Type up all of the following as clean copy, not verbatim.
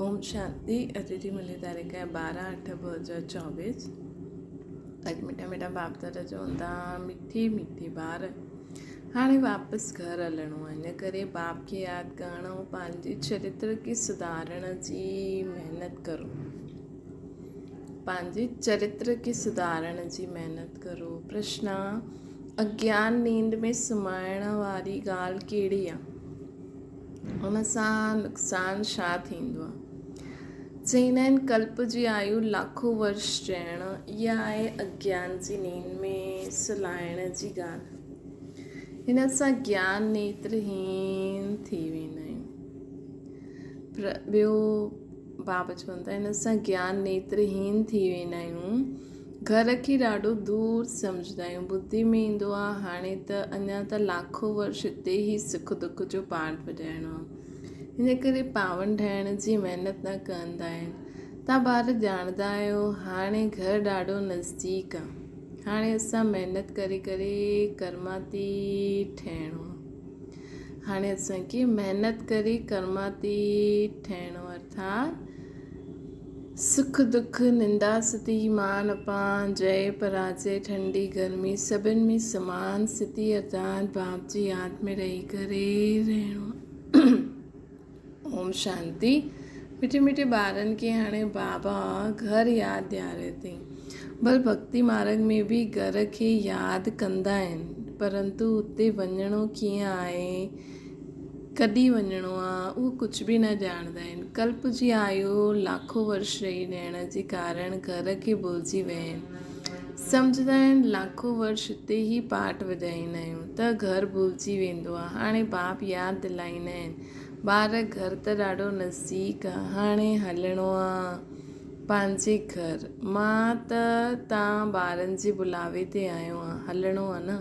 اوم شانتي اڄ جي ملي تاريخ آهي 12 8 2024 اڄ مٺا مٺا باپ دادا چون ٿا مٺي مٺي ٻار هاڻي واپس گهر هلڻو آهي ان ڪري باپ کي ياد ڪرڻ ۽ پنهنجي چرتر کي سڌارڻ جي محنت ڪرو پنهنجي چرتر کي سڌارڻ جي محنت ڪرو پرشن اگيان نينڊ ۾ سمائڻ واري ڳالهه ڪهڙي آهي ان سان نقصان ڇا ٿيندو آهي؟ چئيندا آهن ڪلپ جي آيو لاکو ورش چئڻ اها آهي اگيان جي نينهن ۾ سلائڻ جي ڳالهه. هن سان گيان نيترهين ٿي ويندا آهيون. ٻيو باب چون ٿا هن سان گيان نيترهين ٿي ويندا آهيون. گهر کي ڏاڍو دور سمجهندا آهيون. ٻڌي ۾ ايندو آهي هاڻي ته اڃا ته لاکو ورش هتي ئي سک دک جو پاٺ وڄائڻو آهي. ان ڪري پاون ٺاهڻ جي محنت نه ڪندا آهن. توهان ٻار ڄاڻندا آهيو هاڻي گهر ڏاڍو نزديڪ آهي. هاڻي اسان محنت ڪري ڪري ڪرماتيت ٺهڻو آهي. هاڻي اسان کي محنت ڪري ڪرماتيت ٺهڻو ارٿات سک دک، نندا ستي، مان اپان، جئه پراجئه، ٺنڊي گرمي، سڀن ۾ سمان ستي ارٿات باپ جي ياد ۾ رهي ڪري رهڻو. اوم شانتي. مٺي مٺي ٻارن کي هاڻي بابا گهر ياد ڏياري اٿئي. ڀل ڀڳتي مارڳ ۾ به گهر کي ياد ڪندا آهن پرنتو اتي وڃڻو ڪيئن آهي ڪڏهن وڃڻو آ، اهو ڪجهه به نه ڄاڻندا آهن. ڪلپ جي آيو لاکو ورش رهي رهڻ جي ڪارڻ گهر کي ڀلجي ويا آهن. سمجهندا آهن لاکو ورش هتي ئي پاٽ وڄائيندا آهيون ته گهر ڀلجي ويندو آ. هاڻي باپ ياد دلائيندا آهن، ٻار گهر ته ڏاڍو نزديڪ آ، هاڻي هلڻو آ پنهنجي گهر. مان ته تان ٻارن جي بلاوي تي آيو آن، هلڻو آ نه.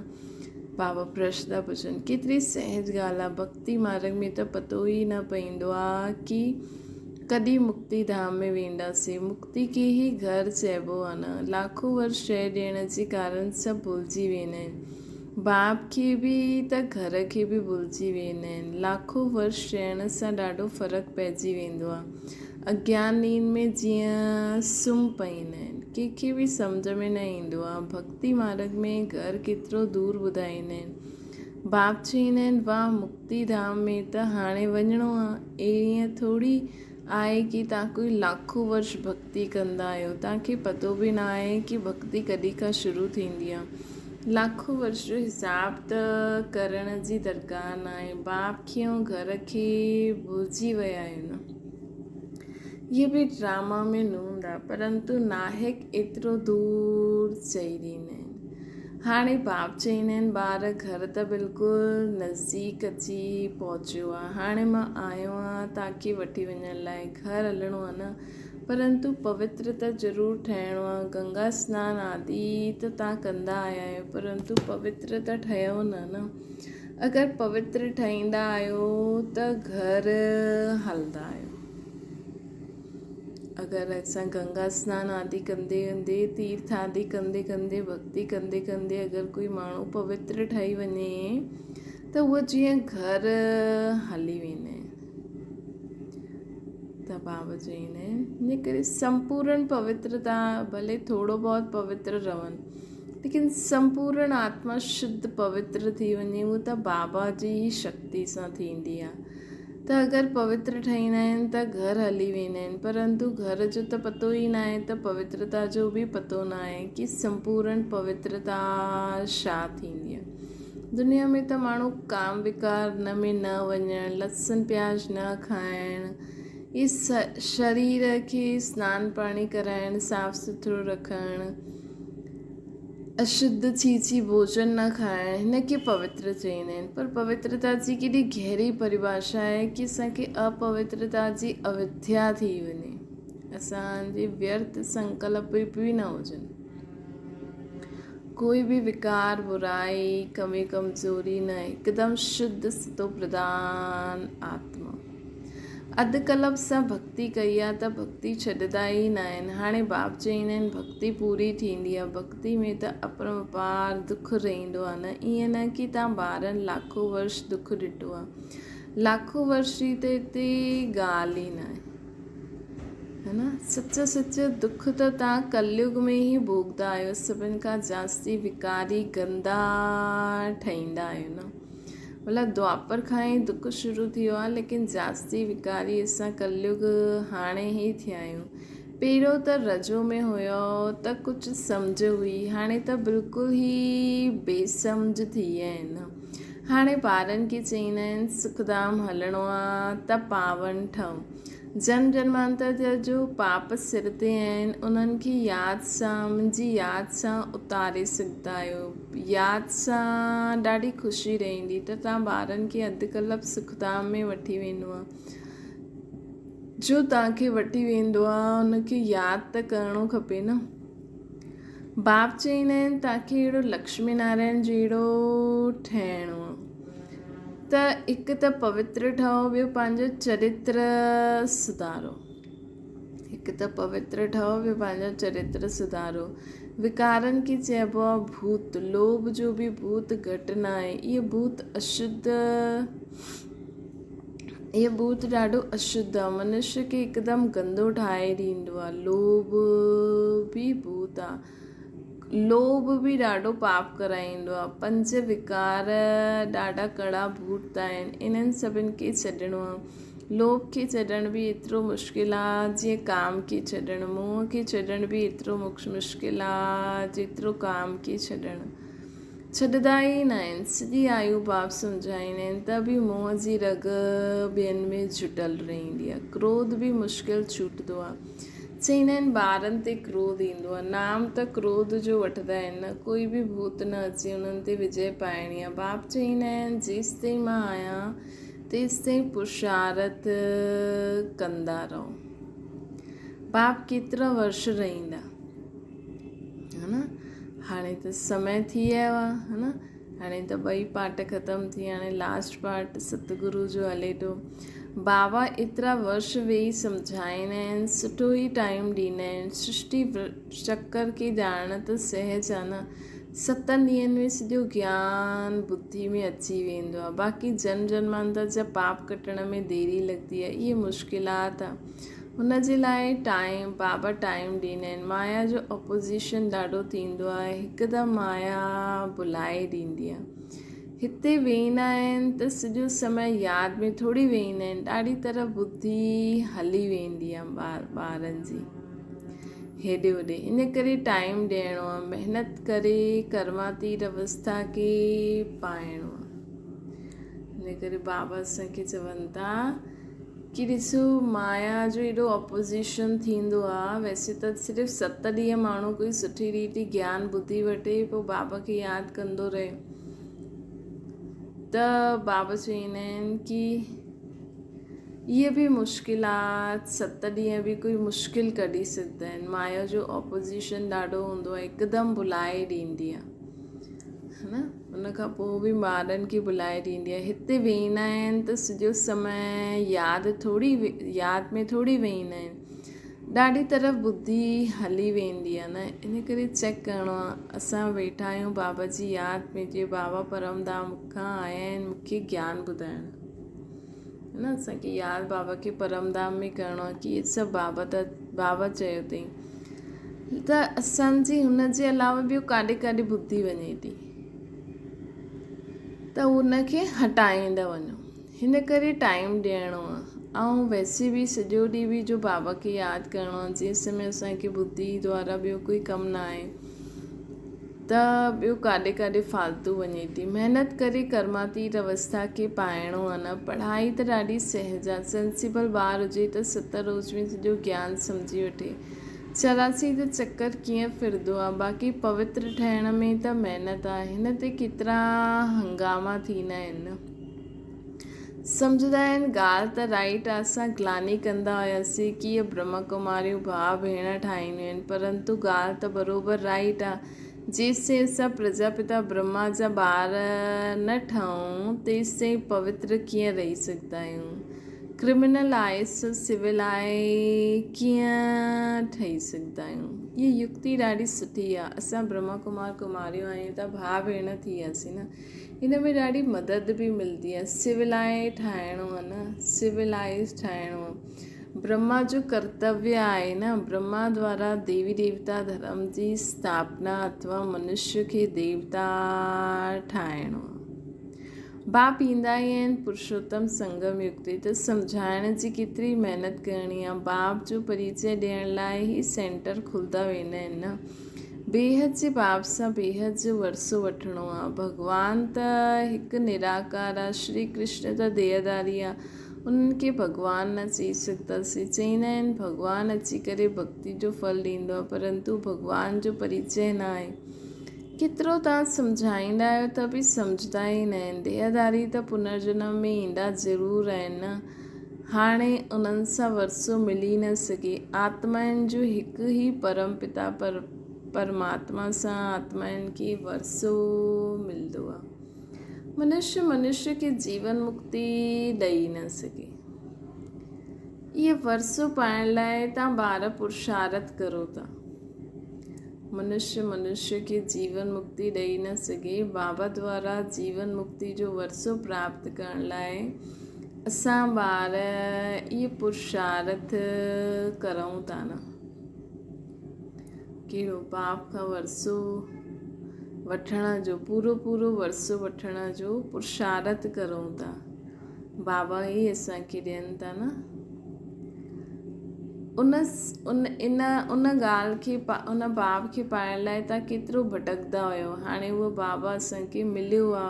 بابا پرش ٿا پڇن. ڪيتري سهج ڳالهه آ. ڀڳتي مارڳ ۾ ته پتو ئي نه پئيندو آ ڪي ڪڏهن مڪتي ڌام ۾ وينداسين. مڪتي کي ئي گهر چئبو آ نه. لاکون ورش شيء ڏيڻ جي ڪارڻ سڀ ڀلجي ويندا آهن. باپ کي به ته گهر کي به ڀلجي ويندا آهن. لاکون ورش رهڻ سان ڏاڍو فرق پئجي ويندو آ. اگيان نينهن ۾ جيئن سم پئيندا آهن. ڪنهن کي به سمجهه ۾ نه ايندو آ. ڀڳتي مارڳ ۾ گهر ڪيترو دور ٻڌائيندا آهن. باپ چئيندا آهن واهه مڪتي ڌام ۾ ته هاڻي وڃڻو آ. ايئن ٿوري آهي ڪي توهان ڪوئي لاکون ورش ڀڳتي ڪندا آهيو. توهان کي پتو به نه آهي ڪي ڀڳتي ڪڏهن کان شروع ٿيندي آ. لاکون ورش جو حساب ته ڪرڻ جي درڪار ناهي. باپ کي ۽ گهر کي ڀلجي ويا آهيو نه. اهي به ڊراما ۾ نه هوندا پرنتو ناحق ايترو دور چئي ڏيندا آهن. هاڻي باپ چئيندا آهن ٻار گهر ته بلڪل نزديڪ اچي پهچيو آهي هاڻي مان آيو آهيان تاکي وٺي وڃڻ لاء گهر هلڻو آهي نه پرنتو پوتر ته ضرور ٺهڻو آهي گنگا سنان آدي ته تان ڪندا آيا آهيو پرنتو پوتر ته ٺهيو نه نه اگر پوتر ٺهيندا آهيو ته گهر هلندا آهيو. اگر اسان گنگا سنان آدي ڪندي ڪندي تيرٿ آدي ڪندي ڪندي ڀڳتي ڪندي ڪندي اگر ڪوئي ماڻهو پوتر ٺهي وڃي ته اهو جيئن گهر هلي ويندا آهن ته بابا چوندا آهن ان ڪري سمپورن پوترتا ڀلي ٿورو بهت پوتر رهن ليڪن سمپورڻ آتما شڌ پوتر ٿي وڃي اهو ته بابا جي ئي شڪتي سان ٿيندي آهي ته اگر پوتر ٺهيندا آهن ته گهر هلي ويندا آهن پرنتو گهر جو ته پتو ئي ناهي ته پوترتا جو به پتو ناهي ڪي سمپورڻ پوترتا ڇا ٿيندي آهي دنيا ۾ ته ماڻهو ڪام وڪار نه ۾ نه وڃڻ لسن پياز نه کائڻ هي شرير کي سنان پاڻي ڪرائڻ صاف سٿرو رکڻ اشڌ ڇي ڇي ڀوڄن نه کائڻ هن کي پوتر چئيندا آهن پر پوترتا جي ڪيڏي گهري پريڀاشا آهي ڪي اسان کي اپوترتا جي اوديا ٿي وڃي اسان جي ويرٿ سنڪلپ به نه هجن ڪوئي به وڪار برائي ڪمي ڪمزوري نه هڪدم شڌ ستو پرڌان آتما اڌ ڪلپ سان ڀڳتي ڪئي آ ته ڀڳتي ڇڏندا ئي ناهن. هاڻي باپ چئيندا آهن ڀڳتي پوري ٿيندي آ. ڀڳتي ۾ ته اپرمپار دک رهندو آ نه. ائين نه ڪي تان ٻارن لاکو ورش دک ڏٺو آ. لاکو ورش جي ته هتي ڳالهه ئي ناهي. ها نه سچ سچ دک ته توهان ڪليگ ۾ ئي ڀوڳدا آهيو سڀن کان جاستي وڪاري گندا ٺهيندا آهيو نه مطلب دوآپر کان ئي دک شروع ٿي ويو آهي ليڪن جاستي وڪاري اسان ڪليگ هاڻي ئي ٿيا آهيون پهريون ته رجو ۾ هيو ته ڪجهه سمجهه هئي هاڻي ته بلڪل ئي بي سمجهه ٿي ويا آهن هاڻي ٻارن کي چئيندا آهن سکڌام هلڻو آ ته پاون ٺهو جنم جنمانتر جا جو پاپ سر تي آهن، انهن کي ياد سان، منهنجي ياد سان اتاري سگهندا آهيو. ياد سان ڏاڍي خوشي رهندي ته توهان ٻارن کي اڌ ڪلپ سکڌام ۾ وٺي ويندو آهي. جو توهان کي وٺي ويندو آهي، ان کي ياد ته ڪرڻو کپي نه. باپ چئيندا آهن، توهان کي اهڙو لڪشمي نارائڻ جهڙو ٺهڻو آهي. ته هڪ ته پوتر ٺهو ٻيو پنهنجو چرتر سڌارو. هڪ ته پوتر ٺهو ٻيو پنهنجو چرتر سڌارو. وڪارن کي چئبو آهي ڀوت. لوڀ جو به ڀوت گهٽ نه آهي. اهي ڀوت اشڌ اهي ڀوت ڏاڍو اشڌ آهي. منشيه کي هڪدم گندو ٺاهي ڏيندو آهي. لوڀ به ڀوت آهي. لوڀ به ڏاڍو پاپ ڪرائيندو آهي. پنج وڪار ڏاڍا ڪڙا ڀوت آهن. انهن سڀن کي ڇڏڻو آهي. لوڀ کي ڇڏڻ به ايترو مشڪل آهي جيئن ڪام کي ڇڏڻ. موهه کي ڇڏڻ به ايترو مشڪل آهي جيترو ڪام کي ڇڏڻ. ڇڏدا ئي ناهن. سڄي آيو باپ سمجهائيندا آهن ته به موهه جي رڳ ٻين ۾ جٽل رهندي آهي. ڪروڌ به مشڪل ڇوٽندو آهي. چئيندا آهن ٻارن تي ڪروڌ ايندو آهي. نام ته ڪروڌ جو وٺندا آهن نه ڪوئي به ڀوت نه اچي انهن تي وجئه پائڻي آهي. باپ چئيندا آهن جيستائين مان آهيان تيستائين پرشارٿ ڪندا رهو. باپ ڪيترا ورش رهندا ها نه هاڻي ته سمي ٿي ويو آهي ها نه هاڻي ته ٻئي پارٽ ختم ٿي هاڻي لاسٽ پارٽ ستگرو جو هلي ٿو بابا ايترا ورش ويهي سمجهائيندا آهن سٺو ئي ٽائيم ڏيندا آهن سرشٽي چڪر کي ڄاڻڻ ته سهج آهي نه ستن ڏينهن ۾ سڄو گيان ٻڌي ۾ اچي ويندو آهي باقي جنم جنمانتر جا پاپ ڪٽڻ ۾ ديري لڳندي آهي اهي مشڪلات آهي هن جي لاء ٽائيم بابا ٽائيم ڏيندا آهن. مايا جو اپوزيشن ڏاڍو ٿيندو آهي. هڪدم مايا ڀلائي ڏيندي آهي. هتي ويهندا آهن ته سڄو سمي ياد ۾ ٿوري ويهندا آهن. ڏاڍي طرح ٻڌي هلي ويندي آهي ٻارن جي هيڏي هوڏي. ان ڪري ٽائيم ڏيڻو آهي. محنت ڪري ڪرماتيت اوسٿا کي پائڻو آهي. ان ڪري بابا اسان کي چون ٿا. ڪي ڏسو مايا جو ايڏو اپوزيشن ٿيندو آ ويسي ته صرف ست ڏينهن ماڻهو ڪوئي سٺي ريتي گيان ٻڌي وٺي پوء بابا کي ياد ڪندو رهي ته بابا چئيندا آهن ڪي اهي به مشڪلات ست ڏينهن به ڪوئي مشڪل ڪڍي سگهندا آهن مايا جو اپوزيشن ڏاڍو هوندو آ هڪدم ڀلائي ڏيندي آ ها نه ان کان پوء به ٻارن کي بلائي ڏيندي آهي. هتي ويهندا آهن ته سڄو سمي ياد ٿوري ياد ۾ ٿوري ويهندا آهن. ڏاڍي طرف ٻڌي هلي ويندي آهي نه ان ڪري چيڪ ڪرڻو آهي اسان ويٺا آهيون بابا جي ياد ۾ جي بابا پرم ڌام کان آيا آهن مون کي گيان ٻڌائڻ نه اسان کي ياد بابا کي پرم ڌام ۾ ڪرڻو آهي ڪي سڀ بابا ته بابا چيو اٿئي ته اسان جي هن جي علاوه ٻيو ڪاڏي ڪاڏي ٻڌي وڃي ٿي ته ان کي هٽائيندا وڃو هن ڪري ٽائيم ڏيڻو آهي ۽ ويسي به سڄو ڏينهن به جو بابا کي ياد ڪرڻو آهي جنهن سمي اسان کي ٻڌي دوارا ٻيو ڪوئي ڪم نه آهي ته ٻيو ڪاڏي ڪاڏي فالتو وڃي ٿي. محنت ڪري ڪرماتيت اوسٿا کي پائڻو آ نه. پڙهائي ته ڏاڍي سهج آ. سينسيبل ٻار هجي ته ست روز ۾ سڄو گيان سمجهي وٺي. 84 جو چڪر ڪيئن ڦرندو آ. باقي پوتر ٺهڻ ۾ ته محنت آ. هن تي ڪيترا هنگاما ٿيندا آهن نه. سمجهندا آهن ڳالهه ته رائيٽ آ اسان گلاني ڪندا هياسين ڪي اهي برهما ڪماريون ڀاء ڀيڻ ٺاهينديون آهن پرنتو ڳالهه ته بروبر رائيٽ آ جيستائين اسان پرجاپتا برهما جا ٻار نه ٺهون تيستائين پوتر ڪيئن رهي سگهندا آهيون ڪرمنل آهي سو سول آهي ڪيئن ٺهي سگهندا آهيون اها يڪتي ڏاڍي سٺي آ اسان برهما ڪمار ڪماريون آهيون ته ڀاء ڀيڻ ٿي وياسين نه ان ۾ ڏاڍي مدد به ملندي آهي سولائي ٺاهڻو آهي نه سولائيز ٺاهڻو آهي. برهما جو ڪرتويه آهي نه، برهما دوارا ديوي ديوتا ڌرم جي اسٿاپنا اٿوا منشيه کي ديوتا ٺاهڻو آهي. باپ ايندا ئي آهن پرشوتم سنگم يگ تي ته سمجهائڻ جي ڪيتري محنت ڪرڻي آهي. باپ جو پريچئه ڏيڻ لاء هي سينٽر کلدا ويندا آهن نه. بيحد جي باپ سان بيحد جو ورثو وٺڻو آهي. ڀڳوان ته هڪ نراڪار آهي، شري ڪرشن ته ديهڌاري آهي. انهن کي ڀڳوان نه چئي سگهنداسين. چئيندا آهن ڀڳوان اچي ڪري ڀڳتي جو ڦل ڏيندو آهي پرنتو ڀڳوان جو پريچئه نه آهي. ڪيترو توهان سمجهائيندا آهيو ته به سمجهندا ئي نه آهن. ديهڌاري ته پنرجنم ۾ ايندا ضرور آهن نه. هاڻي انهن سان ورثو ملي نه سگهي. آتمائن جو هڪ ئي پرم پتا پرماتما سان آتمائن کي ورثو ملندو آهي. منشيه منشيه کي جيون مڪتي ڏئي نه سگهي. اهي ورثو پائڻ لاء توهان ٻار پرشارٿ ڪرو ٿا. منشيه منشيه کي جيون مڪتي ڏئي نه سگهي. بابا دوارا جيون مڪتي جو ورثو پراپت ڪرڻ لاء اسان ٻار اهي پرشارٿ ڪرون ٿا نه. ڪهڙو باپ کان ورثو وٺڻ جو پورو پورو ورثو وٺڻ جو پرشارٿ ڪرون ٿا. بابا ئي اسان کي ڏين ٿا نه. ان ان ان ان ڳالهه کي ان باب کي پائڻ لاء تان ڪيترو ڀٽڪندا هيو هاڻي اهو بابا اسان کي مليو آ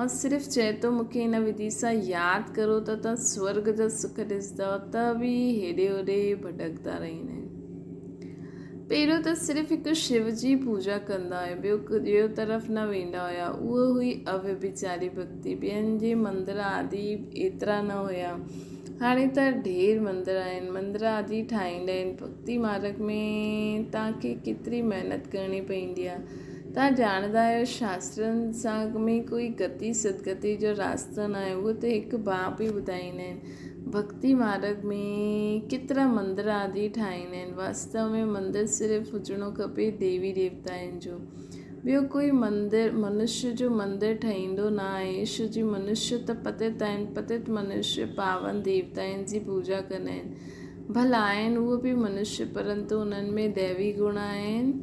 ۽ صرف چئي ٿو مونکي هن وڌي سان ياد ڪرو ته تان سورگ جا سک ڏسندؤ ته به هيڏي هوڏي ڀٽڪندا رهندا آهن پهريون ته صرف هڪ شو جي پوڄا ڪندا هيا ٻيو ٻيو طرف نه ويندا هيا اهو هئي اويڀچاري ڀڳتي ٻين جي مندر آدي ايترا نه هيا هاڻي ته ڍير مندر آهن مندر آدي ٺاهيندا آهن ڀڳتي مارگ ۾ توهان کي ڪيتري محنت ڪرڻي پوندي آهي توهان ڄاڻندا آهيو شاسترن سان ۾ ڪوئي گتي سدگتي جو راستو نه آهي اهو ته هڪ باپ ئي ٻڌائيندا آهن ڀڳتي مارگ ۾ ڪيترا مندر آدي ٺاهيندا آهن. واستو ۾ مندر صرف هجڻو کپي ديوي ديوتائن جو. ٻيو ڪوئي مندر منشيه جو مندر ٺهيندو نه آهي. شو جي منشيه ته پتت آهن. پتت منشيه پاون ديوتائن جي پوڄا ڪندا آهن. ڀل آهن اهي به منشيه پرنتو انهن ۾ ديوي گڻ آهن.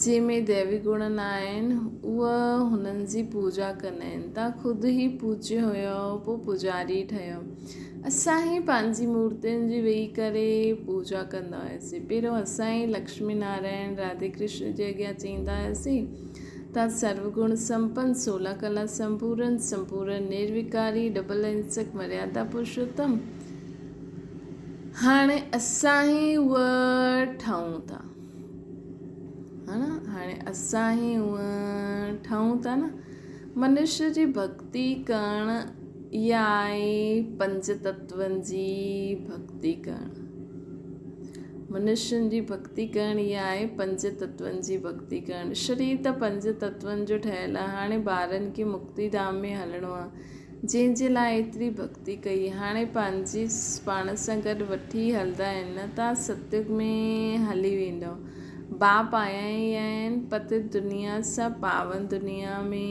جنهن ۾ ديوي گڻ نه آهن، اهي هنن جي پوڄا ڪندا آهن. توهان خود ئي پوڄيو هيو، پوء پوڄاري ٺهيو. اسان ئي پنهنجي مورتين جي ويهي ڪري پوڄا ڪندا هياسين. پهريون اسان ئي لڪشمي نارائڻ، راڌي ڪرشن جي اڳيان چئيندا هياسين، توهان سرو گڻ سمپن، سولا ڪلا سمپورن، سمپورن نروڪاري، ڊبل اهنسڪ، مريادا پرشوتم. هاڻي اسان ئي اهي ٺهون ٿا. ها نه هاڻي اسان ئي اهي ٺهون ٿا نه. منشيه جي ڀڳتي ڪرڻ اها آهي پنج تتون جي ڀڳتي ڪرڻ. منشين جي ڀڳتي ڪرڻ اها آهي پنج تتون جي ڀڳتي ڪرڻ. شرير ته پنج تتون جو ٺهيل آهي. هاڻي ٻارن کي مڪتي ڌام ۾ هلڻو آهي. جنهن جي لاء ايتري ڀڳتي ڪئي، هاڻي پنهنجي پاڻ سان گڏ وٺي هلندا آهن نه ته ستيگ ۾ هلي ويندؤ. باپ آيا ئي آهن پتت دنيا سان پاون دنيا ۾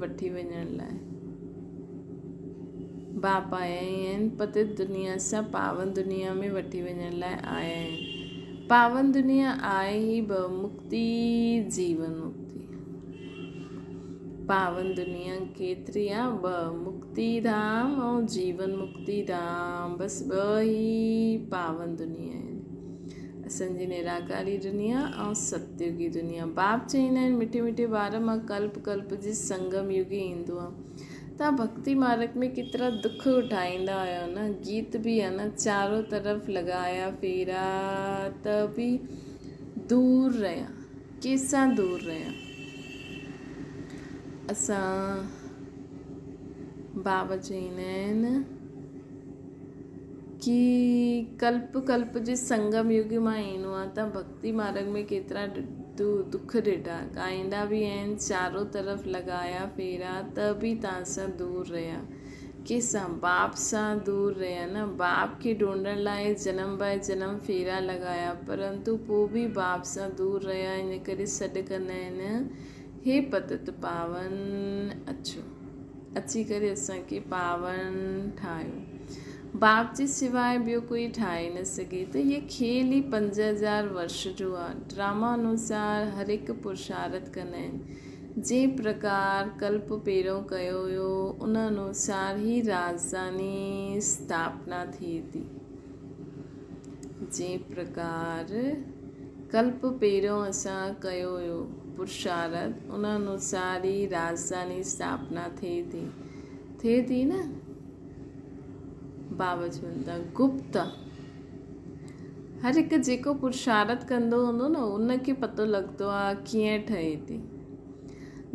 وٺي وڃڻ لاء. باپ آيا ئي آهن پتت دنيا سان پاون دنيا ۾ وٺي وڃڻ لاء آيا آهن. پاون دنيا آهي ئي به مڪتي جيون مڪتي. پاون دنيا ڪيتري آ ٻه مڪتي ڌام ۽ جيون مڪتي ڌام بس ٻه ئي پاون دنيا آهن اسان جي نراڪاري دنيا ۽ ستيوگي دنيا باپ چئيندا آهن مٺي مٺي ٻار مان ڪلپ ڪلپ جي سنگم يگي ايندو آ تان ڀڳتي مارگ ۾ ڪيترا دک اٺائيندا آهيو نه گيت به آ نه چارو طرف لڳايا ڦيرا ته به دور رهيا ڪيسان دور رهيا اسان بابا چئيندا آهن ڪي ڪلپ ڪلپ جي سنگم يگ مان ايندو آهي ته ڀڳتي مارگ ۾ ڪيترا دک ڏٺا ڳائيندا به آهن چارو طرف لڳايا ڦيرا ته به تان سان دور رهيا ڪنهن سان؟ باپ سان دور رهيا نه. باپ کي ڍونڍڻ لاء جنم باء جنم ڦيرا لڳايا، پرنتو پوء به باپ سان دور رهيا، ان ڪري سڏ ڪندا آهن، هي پتت پاون اچو، اچي ڪري اسان کي پاون ٺاهيو. باپ جي سواء ٻيو ڪوئي ٺاهي نه سگهي ته هيء کيل ئي 5000 ورش جو آ. ڊراما انوسار هر هڪ پرشارٿ ڪندا آهن. جنهن پرڪار ڪلپ پهريون ڪيو ويو ان انوسار هي راڄڌاني اسٿاپنا ٿئي ٿي. جنهن پرڪار ڪلپ پهريون اسان ڪيو ويو پرشارٿ ان انوسار ئي راڄڌاني اسٿاپنا ٿئي ٿي. ٿئي ٿي نه؟ بابا چون ٿا گپت هر هڪ جيڪو پرشارت ڪندو هوندو نه ان کي پتو لڳندو آ ڪيئن ٺهي ٿي.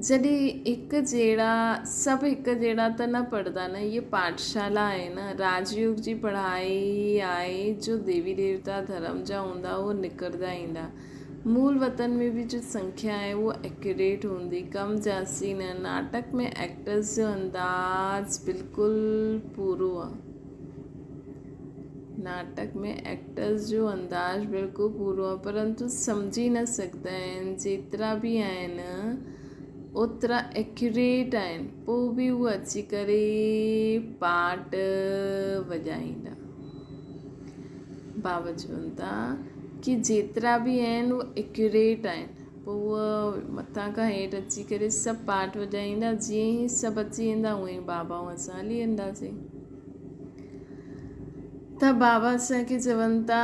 جڏهن هڪ جهڙا سڀ هڪ جهڙا ته نه پڙهندا نه هيء پاٺشالا آهي نه راج يوگ جي پڙهائي آهي جو ديوي ديوتا ڌرم جا هوندا اهو نڪرندا ايندا مول وطن ۾ به جو سنکيا آهي اهو ايڪيوريٽ هوندي ڪم جاسي نه ناٽڪ ۾ ايڪٽرس جو انداز بلڪل پورو آ ناٽڪ ۾ ايڪٽرس جو انداز بلڪل پورو آ پرنتو سمجهي نه سگهندا آهن جيترا به آهن اوترا ايڪيوريٽ آهن پوء به هو اچي ڪري پارٽ وڄائيندا بابا چون ٿا ڪي جيترا به آهن اهي ايڪيوريٽ آهن پوء اهي مٿان کان هيٺ اچي ڪري سڀ پارٽ وڄائيندا جيئن ئي سڀ اچي ويندا اونئن ئي بابا ۽ اسان هلي وينداسين ته بابا اسان کي چون ٿا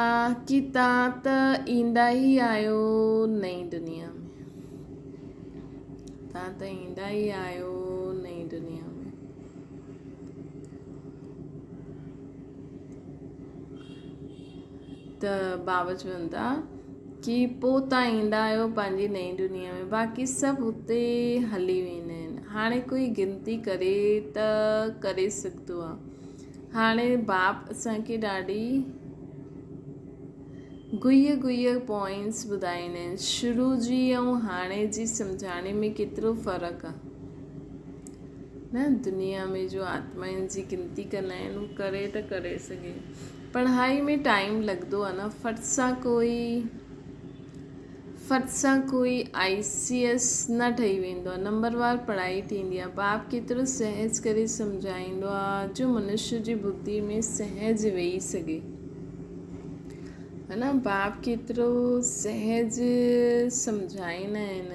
ڪي تان ته ايندا ئي آهيو نئين دنيا ۾ تان ته ايندا ئي آهيو نئين دنيا ۾. ته بابا چون ٿا ڪي پوء تان ايندا آهيو پنهنجي نئين دنيا ۾ باقي سڀ هتي هلي ويندا آهن هاڻي ڪوئي گنتي ڪري ته ڪري سگهندو آهي هاڻي باپ اسان کي ڏاڍي گهي گهي پوائنٽس ٻڌائيندا آهن شروع جي ۽ هاڻي جي سمجهاڻي ۾ ڪيترو فرق آهي نه دنيا ۾ جو آتمائن جي گنتي ڪندا آهن هو ڪري ته ڪري سگهي پڙهائي ۾ ٽائيم لڳندو آهي نه فٽ سان ڪوئي فٽ سان ڪوئي آئي سي ايس نه ٺهي ويندو آهي نمبر وار پڙهائي ٿيندي آهي باپ ڪيترو سهج ڪري سمجهائيندو آهي جو منشي جي ٻڌي ۾ سهج ويهي سگهي ها نه باپ ڪيترو سهج سمجهائيندا آهن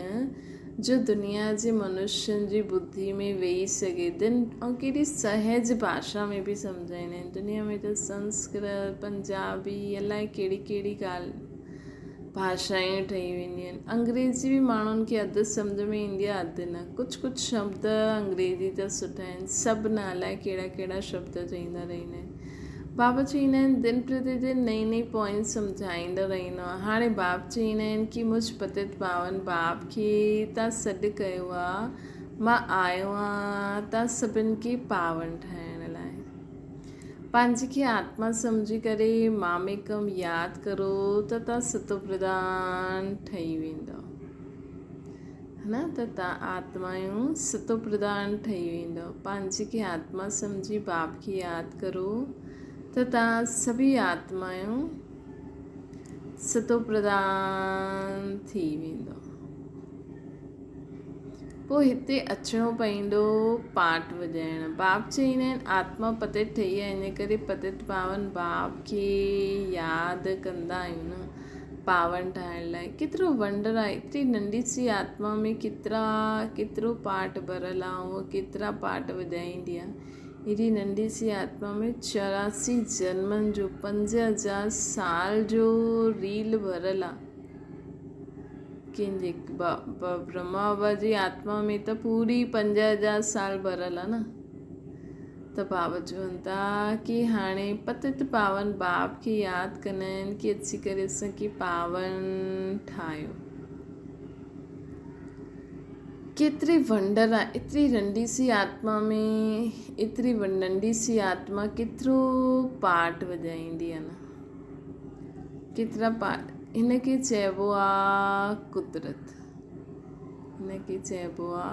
جو دنيا جي منشين جي ٻڌي ۾ ويهي سگهي. دن ۽ ڪيڏي سهج ڀاشا ۾ به سمجهائيندا آهن. دنيا ۾ ته سنسڪرت، پنجابي الائي ڪهڙي ڪهڙي ڳالهه ڀاشائون ٺهي وينديون آهن. انگريزي به ماڻهن کي اڌ سمجهه ۾ ايندي آهي اڌ نه. ڪجهه ڪجهه شبد انگريزي جا سٺا آهن سڀ نه الائي ڪهڙا ڪهڙا شبد چئيندا رهندا آهن. بابا چئيندا آهن دن پرتي دن نئين نئين پوائنٽ سمجهائيندا رهندو آهيان. هاڻي باب چئيندا آهن ڪي مجھ پتت پاون باب کي تان سڏ ڪيو آ مان آيو آهيان تان سڀن کي پاون ٺاهڻ لاء. پنهنجي کي آتما سمجهي ڪري ماميڪم ياد ڪرو ته تان ستوپرڌان ٺهي ويندؤ. نه ته تان آتمائون ستوپرڌان ٺهي ويندؤ. پنهنجي کي آتما سمجهي باپ کي ياد ڪرو ته تان سڀئي آتمائون ستوپرڌان ٿي ويندؤ. پوء هتي اچڻو پئيندو پاٽ وڄائڻ. باپ چئيندا آهن آتما پتت ٺهي آهي ان ڪري پتت پاون باپ کي ياد ڪندا آهيون نه. پاون ٺاهڻ لاء ڪيترو ونڊر آهي ايتري ننڍي سي آتما ۾ ڪيترا ڪيترو پارٽ ڀريل آهي هوء ڪيترا پارٽ وڄائيندي آهي ايڏي ننڍي سي آتما ۾ 84 جنمن جو 5000 سال جو ريل ڀريل آهي ڪنهن جي برهما بابا جي آتما ۾ ته پوري 5000 سال ڀريل آهي نه ته بابا چون ٿا ڪي هاڻي پتت پاون باپ کي ياد ڪندا آهن ڪي اچي ڪري اسان کي پاون ٺاهيو. ڪيتري ونڊر آ ايتري ننڍي سي آتما ۾ ايتري ننڍي سي آتما ڪيترو پارٽ وڄائيندي آ نه ڪيترا پارٽ هن کي چئبو آ قدرت. ان کي چئبو آ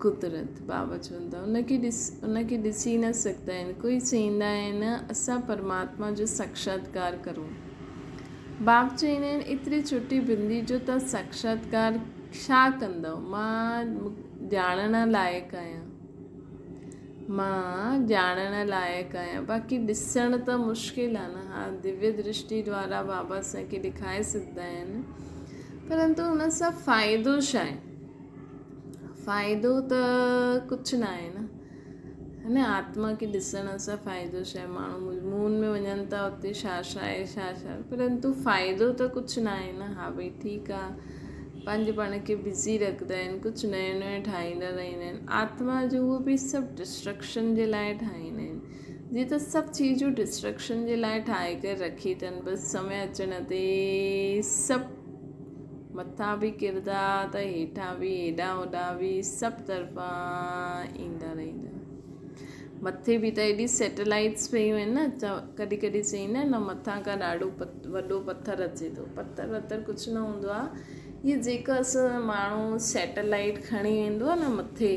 قدرت. بابا چون ٿا ان کي ڏس ان کي ڏسي نه سگهندا آهن. ڪوئي چئيندا آهن اسان پرماتما جو ساڪشاتڪار ڪرون. باب چئيندا آهن ايتري ڇوٽي بندي جو تان ساڪشاتڪار ڇا ڪندؤ؟ مان ڄاڻڻ لائق آهيان. مان ڄاڻڻ لائق آهيان. باقي ڏسڻ ته مشڪل آهي نه. ها دويه درشٽي دوارا بابا اسان کي ڏيکاري سگهندا آهن پرنتو ان سان فائدو ڇا آهي؟ فائدو ته ڪجهه نه آهي نه. نه آتما کي ڏسڻ سان فائدو ڇا آهي؟ ماڻهو مون ۾ وڃن ٿا اتي ڇا ڇا آهي ڇا ڇا پرنتو فائدو ته ڪجهه نه آهي نه. ها ڀئي ٺيڪ آهي پنهنجي پاڻ کي بزي رکندا آهن ڪجهه نيو نيو ٺاهيندا رهندا آهن. آتما جو اهو به سڀ ڊسٽرڪشن جي لاء ٺاهيندا آهن. جيئن ته سڀ چيزون ڊسٽرڪشن جي لاء ٺاهي ڪري رکي اٿن بس سمي اچڻ تي سڀ مٿان به ڪردا ته هيٺان به هيڏانهن هوڏانهن به سڀ طرفان ايندا رهندا. مٿي به ته ايڏي سيٽلائيٽس پيون آهن نه ته ڪڏهن ڪڏهن چئيندا آهن نه مٿان کان ڏاڍو وڏو پٿر اچي ٿو. پٿر وٿر ڪجهه نه هوندو آهي. هي جيڪا اسان ماڻهو سيٽلائيٽ کڻي ويندو آهي نه مٿي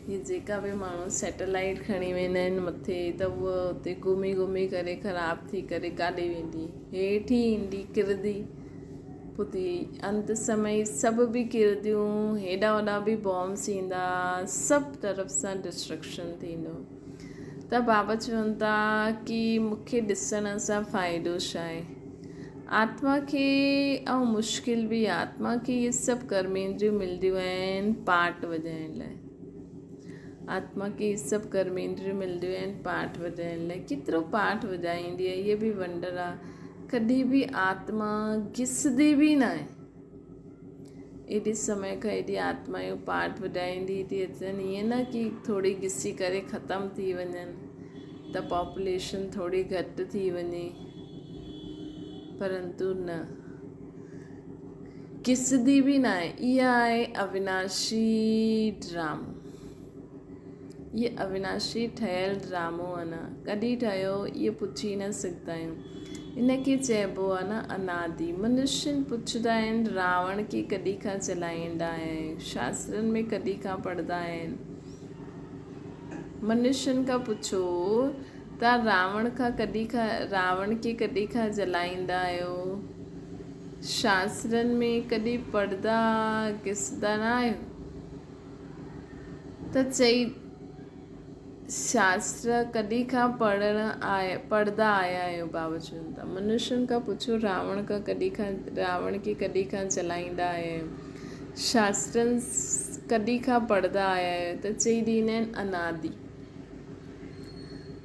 هي جيڪا به ماڻهو سيٽلائيٽ کڻي ويندا آهن مٿي ته هوء اتي گهمي گهمي ڪري خراب ٿي ڪري ڪاڏي ويندي هيٺ ئي ايندي ڪرندي پوء ٿي انت سمي سڀ به ڪرنديون هيڏا هوڏا به بامس ايندا سڀ طرف سان ڊسٽرڪشن ٿيندو ته بابا چون ٿا ڪي مونکي ڏسڻ سان فائدو ڇا آهي آتما کي ۽ مشڪل به آتما کي اهي سڀ ڪرميندريون ملنديون آهن پاٽ وڄائڻ لاء. آتما کي اهي سڀ ڪرميندريون ملنديون آهن پاٽ وڄائڻ لاء. ڪيترو پاٽ وڄائيندي آهي اهي به ونڊر آهي. ڪڏهن به آتما گسندي به ناهي. ايڏي سمي کان ايڏي آتمائون پاٽ وڄائيندي ٿي اچن ائين نه ڪي ٿوري گسي ڪري ختم ٿي وڃن ته پاپوليشن ٿوري گهٽ ٿي وڃي. پرنتو نه گسندي به ناهي. اها آهي اويناشي ڊرامو. اهي اويناشي ٺهيل ڊرامو آهي نه ڪڏهن ٺهيو اهي پڇي نه سگهندا آهيون. ان کي چئبو آهي نه انادي. منشين پڇندا آهن راوڻ کي ڪڏهن کان چلائيندا آيا آهيون. شاسترن ۾ ڪڏهن کان پڙهندا آيا آهن. منشين کان پڇو توهان راوڻ کان ڪڏهن کان راوڻ کي ڪڏهن کان جلائيندا آهيو؟ شاسترن ۾ ڪڏهن پڙهندا گسندا نه آهيو؟ ته چئي شاستر ڪڏهن کان پڙهڻ آيا پڙهندا آيا آهيو؟ بابا چون ٿا منشين کان پڇو راوڻ کان ڪڏهن کان راوڻ کي ڪڏهن کان جلائيندا آيا آهيو؟ شاسترن ڪڏهن کان پڙهندا آيا آهيو؟ ته چئي ڏيندا آهن انادي.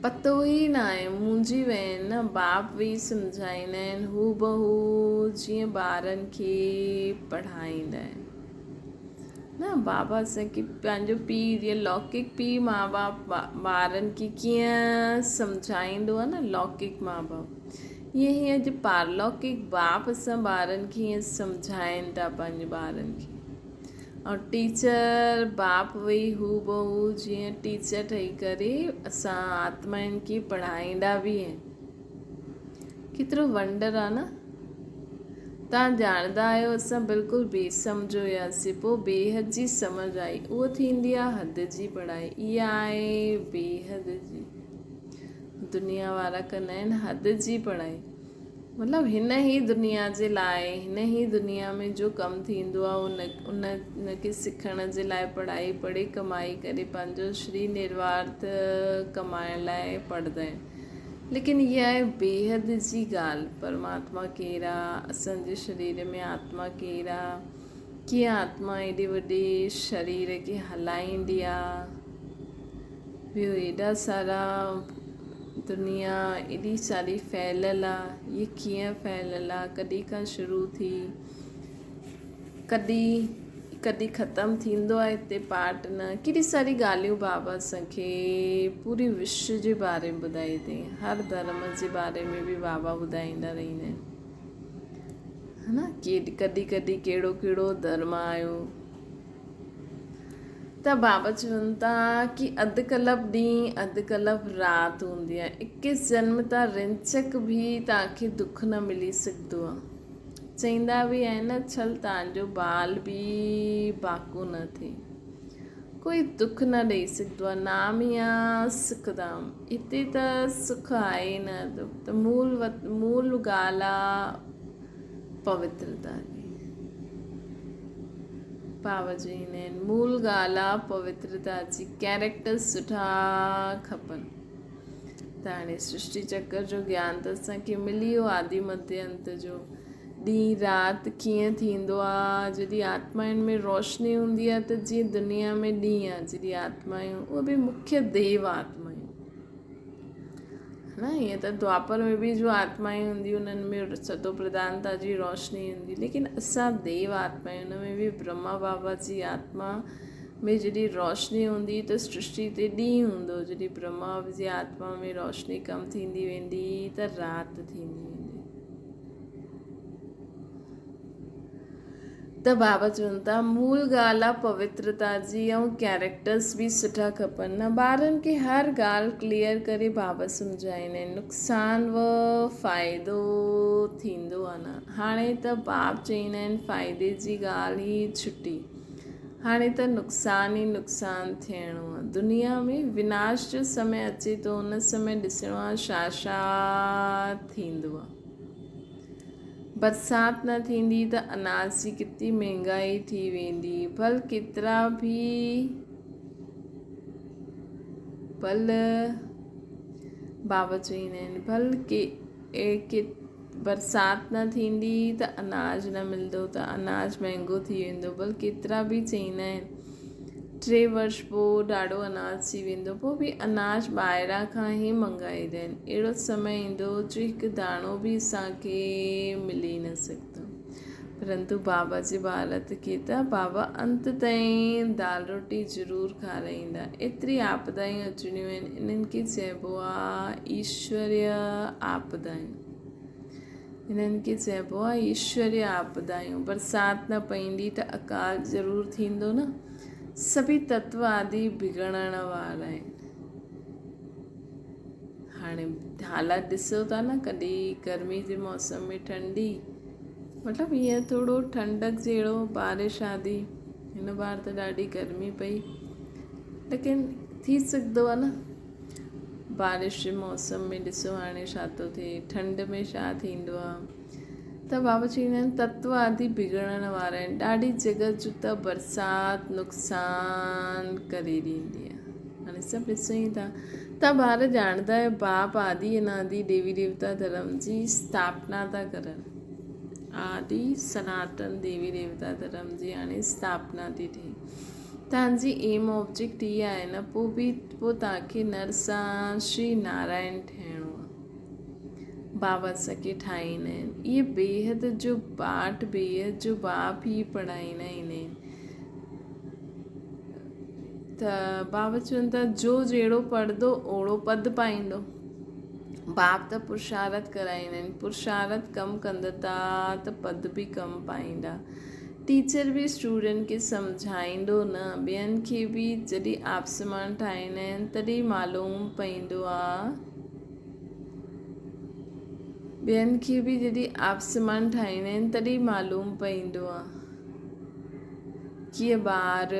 پتو ئي ناهي منهنجي وين نه باپ ويهي سمجهائيندا آهن هوبهو جيئن ٻارن کي پڙهائيندا آهن نه بابا اسان کي پنهنجو پيء جيئن لوڪڪ پيء ماء باپ ٻارن کي ڪيئن سمجهائيندو آهي نه لوڪڪ ماء باپ ائين ئي اڄ پارلوڪڪ باپ اسان ٻارن کي ائين سمجهائين ٿا پنهنجي ٻارن کي ۽ ٽيچر باپ وئي هو بهو جيئن ٽيچر ٺهي ڪري اسان آتمائن کي پڙهائيندا به آهن. ڪيترو ونڊر آ نه. تان ڄاڻندا آهيو اسان بلڪل بي سمجهه هياسين پوء بيحد جي سمجهه آئي اهو ٿيندي آ حد جي پڙهائي اها آهي بيحد جي دنيا وارا ڪندا آهن حد جي پڙهائي. مطلب هن ئي دنيا جي لاء هن ئي دنيا ۾ جو ڪم ٿيندو آهي ان ان ان کي سکڻ جي لاء پڙهائي پڙهي ڪمائي ڪري پنهنجو شري نروارٿ ڪمائڻ لاء پڙهندا آهن ليڪن اها آهي بيحد جي ڳالهه پرماتما ڪير آ اسان جي شرير ۾ آتما ڪير آ ڪيئن آتما ايڏي وڏي شرير کي هلائيندي آ ٻيو ايڏا سارا دنيا ايڏي ساري ڦهليل آ هيء ڪيئن ڦهليل آ ڪڏهن کان شروع ٿي ڪڏهن ڪڏهن ختم ٿيندو آ هتي پارٽ نه ڪيڏي ساري ڳالهيون بابا اسان کي پوري وشو جي باري ۾ ٻڌائي اٿئي هر ڌرم جي باري ۾ به بابا ٻڌائيندا رهندا آهن ها نه ڪڏهن ڪڏهن ڪهڙو ڪهڙو ڌرم آيو ته بابا چون ٿا ڪي اڌ ڪلپ ڏينهن اڌ ڪلپ رات هوندي آهي اڪيس جنم تان رنچڪ به توهان کي دک نه ملي سگهندو آهي چئيندا به آهن نه ڇل توهان جو بال به باڪو نه ٿئي ڪوئي دک نه ڏئي سگهندو آهي نام ئي آ سک دام هتي ته سک آهي نه ته مول مول ڳالهه آ پوترتا جي. بابا چئيندا آهن مول ڳالهه آ پوترتا جي ڪيريڪٽر سٺا کپن ته هاڻي سرشٽي چڪر جو گيان ته اسان کي ملي ويو آدي مڌي انت جو ڏينهن رات ڪيئن ٿيندو آ جڏهن آتمائن ۾ روشني هوندي آ ته جيئن دنيا ۾ ڏينهن آ جڏهن آتمايون اهي به مکيه ديو آتمايون نه ائين ته دوآپر ۾ به جو آتمائون هونديون انهن ۾ ستو پرڌانتا جي روشني هوندي ليڪن اسان ديو آتمائون ان ۾ به برهما بابا جي آتما ۾ جڏهن روشني هوندي ته سرشٽي تي ڏينهن هوندو جڏهن برهما جي آتما ۾ روشني ڪم ٿيندي ويندي ته رات ٿيندي ويندي ته بابا چون ٿا مول ڳالهه آ پوترتا جي ۽ ڪيريڪٽرس به سٺا کپن نه ٻارن کي هر ڳالهه ڪليئر ڪري بابا سمجهائيندا آهن نقصان و فائدو ٿيندو آ نه هاڻي ته باب چئيندا آهن فائدي جي ڳالهه ئي ڇٽي هاڻي ته نقصان ئي نقصان ٿيڻو آ دنيا ۾ وناش جو سمي اچي ٿو ان سمي ڏسڻو آ ڇا ڇا ٿيندو آ. برسات نه ٿيندي ته اناج جي ڪتي مهنگائي ٿي ويندي ڀل ڪيترا به ڀل بابا چئيندا آهن ڀل ڪي ڪي برسات نه ٿيندي ته اناج نه ملندو ته اناج مهنگو ٿي ويندو ڀل ڪيترا به چئيندا آهن ٽي ورش پوء ڏاڍو اناج ٿي ويندو پوء به اناج ٻاهران کان ئي منگائيندا آهن اهڙو سمي ايندو جو هڪ داڻو به اسان کي ملي نه سگهندو پرنتو بابا جي ڀارت کي ته بابا انت تائين دال روٽي ضرور کارائيندا ايتري آپدايون اچڻيون آهن انهن کي چئبو آهي ايشوريه آپدايون هنن کي چئبو آهي ايشوريه آپدايون. برسات نه پئيندي ته اڪال ضرور ٿيندو نه. سڀئي تتو آدي بگڙڻ وارا آهن. هاڻي حالات ڏسو ٿا نه ڪڏهن گرمي جي موسم ۾ ٺنڊي مطلب ائين ٿورو ٺنڊڪ جهڙو بارش آدي هن بار ته ڏاڍي گرمي پئي ليڪن ٿي سگهندو آهي نه بارش جي موسم ۾ ڏسو هاڻي ڇا ٿو ٿئي ٺنڊ ۾ ڇا ٿيندو آ ته بابا چوندا آهن تتو آدي بگڙڻ وارا آهن ڏاڍي جڳت جو ته برسات نقصان ڪري ڏيندي آ هاڻي سڀ ڏسو ئي ٿا ته ٻار ڄاڻندا آهيو باپ آدي انادي ديوي ديوتا ڌرم جي اسٿاپنا ٿا ڪرن آدي سناتن ديوي ديوتا ڌرم جي هاڻي اسٿاپنا ٿي ٿئي توهان جي ايم آبجيڪٽ هي آهي نه پوء به پوء توهان کي نر سان شري نارائڻ ٺهڻو آهي. بابا سکي ٺاهيندا آهن. اهي بيحد جو پاٺ بيحد جو باپ ئي پڙهائيندا آهن. ته بابا چون ٿا جو جهڙو پڙهندو اوڙو پد پائيندو. باپ ته پرشارت ڪرائيندا آهن. پرشارت ڪم ڪندتا ته پد به ڪم پائيندا. ٽيچر به اسٽوڊنٽ کي سمجهائيندو نه ٻين کي به جڏهن آپسمان ٺاهيندا آهن تڏهن معلوم پئيندو آ ٻين کي به جڏهن آپسمان ٺاهيندا آهن تڏهن معلوم پئيندو آ ڪيئن ٻار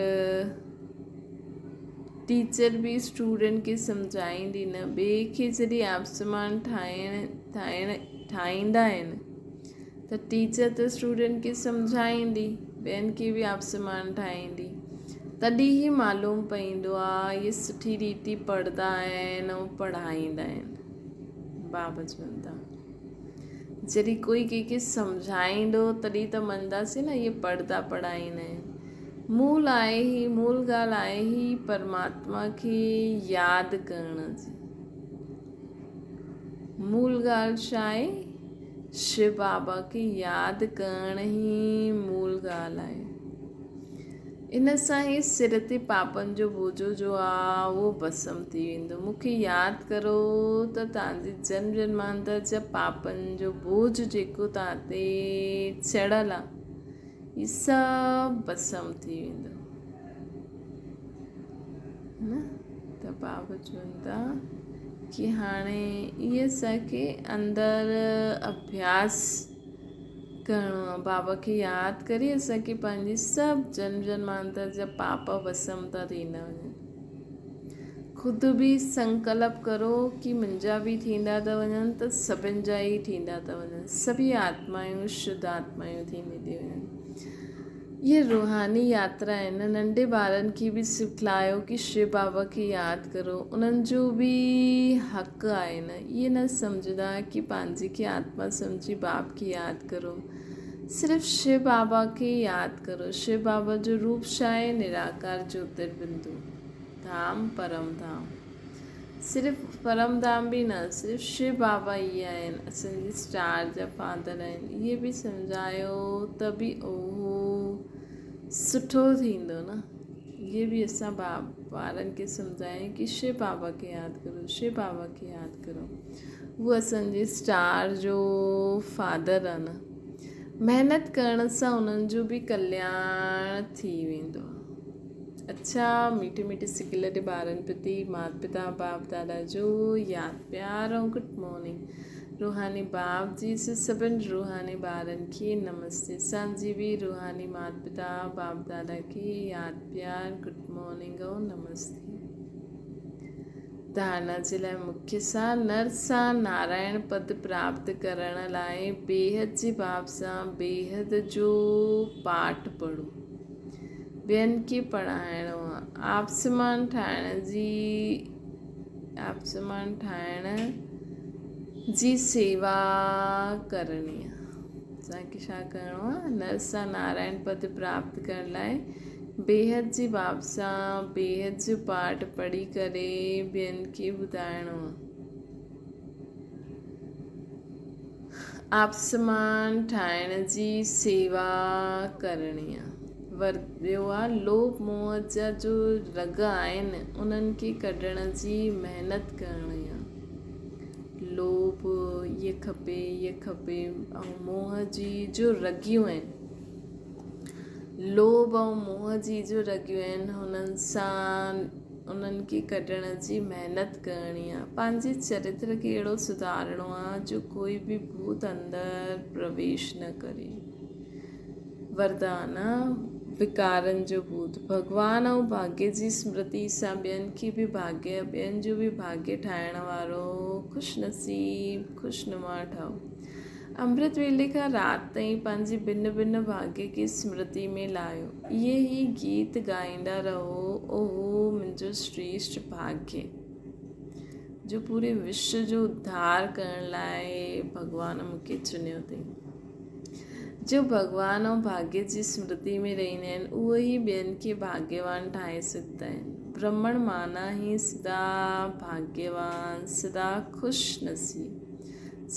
ٽيچر به اسٽوڊنٽ کي سمجهائيندي نه ٻئي کي جڏهن آپسمان ٺاهڻ ٺاهڻ ٺاهيندا آهن ته ٽيچر ته اسٽوڊنٽ کي سمجهائيندي، ٻين کي به آپسمان ٺاهيندي، تڏهن ئي معلوم پئيندو آ اهي سٺي ريتي پڙهندا آهن ۽ پڙهائيندا آهن. بابا چون ٿا جڏهن ڪوئي ڪنهن کي سمجهائيندو تڏهن ته مڃنداسين نه اهي پڙهندا پڙهائيندا آهن. مول آهي هي مول ڳالهه آهي هي پرماتما کي ياد ڪرڻ جي. مول ڳالهه ڇا آهي؟ شو بابا کي ياد ڪرڻ ئي مول ڳالهه آهي. ان سان ئي سر تي پاپن جو بوجو جو آ اهو ڀسم ٿي ويندو. مون کي ياد ڪرو ته توهان جي جنم جنمانتر جا پاپن جو بوجه جيڪو توهان تي چڙهيل آ هي سڀ ڀسم ٿي ويندو. نه ته بابا چون ٿا ڪي هاڻي اهي اسان کي اندر اڀياس ڪرڻو آهي بابا کي ياد ڪري اسان کي پنهنجي سڀ جنم جنمانتر جا پاپ وسم ٿا ٿيندا وڃن خود به سنڪلپ ڪرو ڪي منهنجا به ٿيندا ٿا وڃن ته سڀن جا ئي ٿيندا ٿا وڃن سڀئي آتمايون شڌ آتمايون ٿيندي ٿي وڃن. اهي روحاني ياترا آهن. ننڍي ٻارن کي به سکلايو ڪي شو بابا کي ياد ڪرو. انهن جو به حق آهي نه. اهي نه سمجهندا ڪي پنهنجي کي آتما سمجهي باپ کي ياد ڪرو. صرف شو بابا کي ياد ڪرو. شو بابا جو روپ ڇا آهي؟ نراڪار جوتر بندو ڌام پرم ڌام. صرف پرم ڌام به نه صرف شو بابا ئي آهن اسان جي اسٽار جا فادر آهن اهي به سمجهايو ته به اهو سٺو ٿيندو نه اهي به اسان ٻارن کي سمجهايون ڪي شو بابا کي ياد ڪرو شو بابا کي ياد ڪرو هو اسان جي اسٽار جو فادر آهي نه محنت ڪرڻ سان انهن جو به ڪلياڻ ٿي ويندو آهي. اڇا ميٺي ميٺي سڪيلڌي ٻارن پرتي مات پتا باپ دادا جو ياد پيار ۽ گڊ مارننگ روحاني باپ جي سڀن روحاني ٻارن کي نمستي اسان جي به روحاني مات پتا باپ دادا کي ياد پيار گڊ مارننگ ۽ نمستي ڌارنا جي لاء مکيه سان نر سان نارائڻ پد پراپت ڪرڻ لاء بيحد جي باپ سان بيحد جو پاٺ پڙهو. ٻين کي پڙهائڻو آ. آپسمان ٺاهڻ جي آپسمان ٺاهڻ جي سيوا ڪرڻي آ. اسان کي ڇا ڪرڻو آ؟ نر سان نارائڻ پد پراپت ڪرڻ لاء بيحد جي باب سان بيحد جو پاٺ پڙهي ڪري ٻين کي ٻڌائڻو آ. آپسمان ٺاهڻ جي سيوا ڪرڻي آ. ور ٻيو آ لوڀ موهه جا جو رڳ آهن انهن کي ڪڍڻ جي محنت ڪرڻي آ. لوڀ اهي کپي اهي کپي ۽ موهه جي جو رڳيون آهن لوڀ ۽ موهه جي جو رڳيون آهن هنن سان انهن کي ڪڍڻ جي محنت ڪرڻي آ. پنهنجي چرتر کي اهڙو سڌارڻو آ جو ڪوئي به ڀوت اندر پرويش نه ڪري. وردان، وڪارن جو ڀوت. ڀڳوان ۽ ڀاڳيه جي سمرتي سان ٻين کي به ڀاڳيه، ٻين جو به ڀاڳيه ٺاهڻ وارو خوش نصيب، خوش نما ٺهو. امرت ويلي کان رات تائين پنهنجي ڀن ڀن ڀاڳيه کي سمرتي ۾ لاهيو. اهي ئي گيت ڳائيندا رهو، اوهو منهنجو شريشٽ ڀاڳيه، جو پوري وشو جو اڌار ڪرڻ لاء ڀڳوان مون کي چنيو اٿئي. جو ڀڳوان ۽ ڀاڳيه جي سمرتي ۾ رهندا آهن، اهي ئي ٻين کي ڀاڳيوان ٺاهي سگهندا آهن. برهمڻ معنيٰ ئي سدا ڀاڳيوان، سدا خوش نصيب.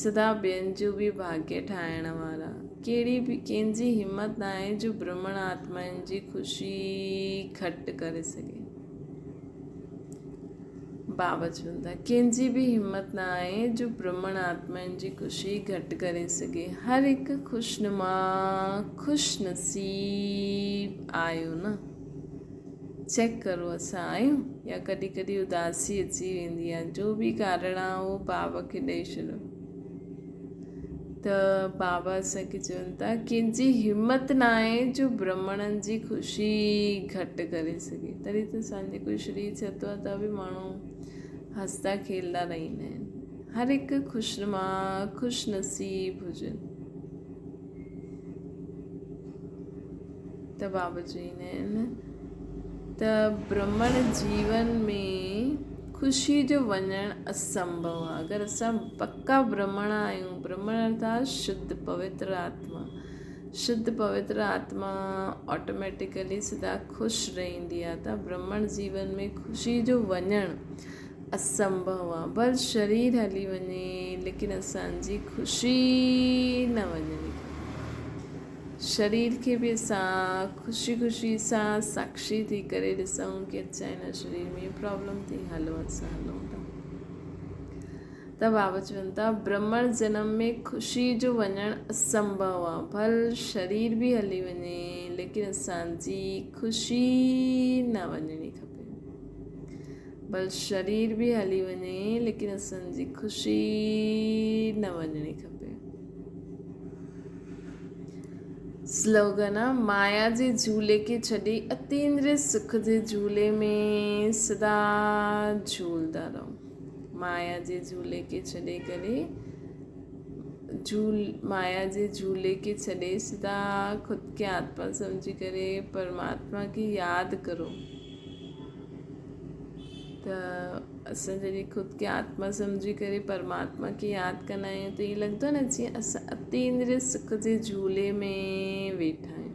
سدا ٻين جو به ڀاڳيه ٺاهڻ وارا. ڪهڙي به ڪنهن جي همت ناهي جو برهمڻ آتمائن جي خوشي گهٽ ڪري سگهي. بابا چون ٿا، ڪنهن جي به همت ناهي جو برهمڻ آتمائن جي خوشي گهٽ ڪري سگهي. هر هڪ خوشنما، خوش نصيب آهيو نه؟ چيڪ ڪرو اسان آهيون يا ڪڏهن ڪڏهن اداسي اچي ويندي آهي جو به ڪارڻ آهي اهو بابا کي ڏئي ڇڏو ته بابا اسان کي چون ٿا ڪنهن جي همت نه آهي جو برهمڻن جي خوشي گهٽ ڪري سگهي تڏهن ته اسان جي ڪوئي شرير ڇتو آهي ته به ماڻهو هستا کيلدا رهندا آهن هر هڪ خوشنما خوش نصيب هجن ته بابا چوندا آهن ته برهمڻ جيون ۾ خوشي جو وڃڻ اسنڀو آهي. اگر اسان پڪا برهمڻ آهيون، برهمڻ ارٿات شڌ پوتر آتما، شڌ پوتر آتما آٽوميٽيڪلي سدا خوش رهندي آهي ته برهمڻ جيون ۾ خوشي جو وڃڻ اسنڀو آهي. ڀل شرير هلي وڃي ليڪن اسان جي خوشي نه وڃڻي کپي. شرير کي به اسان خوشي خوشي سان ساکشي ٿي ڪري ڏسون ڪي اڇا هن شرير ۾ پرابلم ٿي هلو اسان هلون ٿا ته بابا چون ٿا برهمڻ جنم ۾ خوشي جو وڃڻ اسنڀو آ ڀل شرير به هلي وڃي ليڪن اسان جي خوشي نه وڃڻي کپي ڀل شرير به هلي وڃي ليڪن اسان جي خوشي نه وڃڻي کپي. سلوگن، مايا جي جهولي کي ڇڏي اتيندريه سک جي جهولي ۾ سدا جهولدا رهو. مايا جي جهولي کي ڇڏي ڪري جھول مايا جي جھولي کي ڇڏي سدا خود کي آتما سمجھي ڪري پرماتما کي ياد ڪرو. ته اسان جڏهن خود کي آتما سمجهي ڪري پرماتما کي ياد ڪندا آهيون ته ائين لڳندو آهي نه جيئن اسان اتيندريه سک جي جهولي ۾ ويٺا آهيون.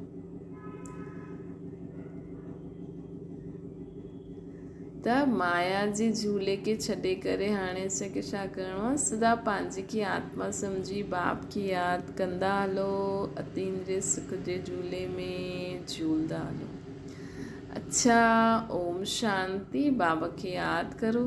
ته مايا جي جهولي کي ڇڏي ڪري هاڻي اسان کي ڇا ڪرڻو آهي؟ سدا پنهنجي کي آتما سمجهي باپ کي ياد ڪندا هلو، اتيندريه سک جي جهولي ۾ جهولندا هلو. اڇا اوم شانتي بابا کي ياد ڪرو.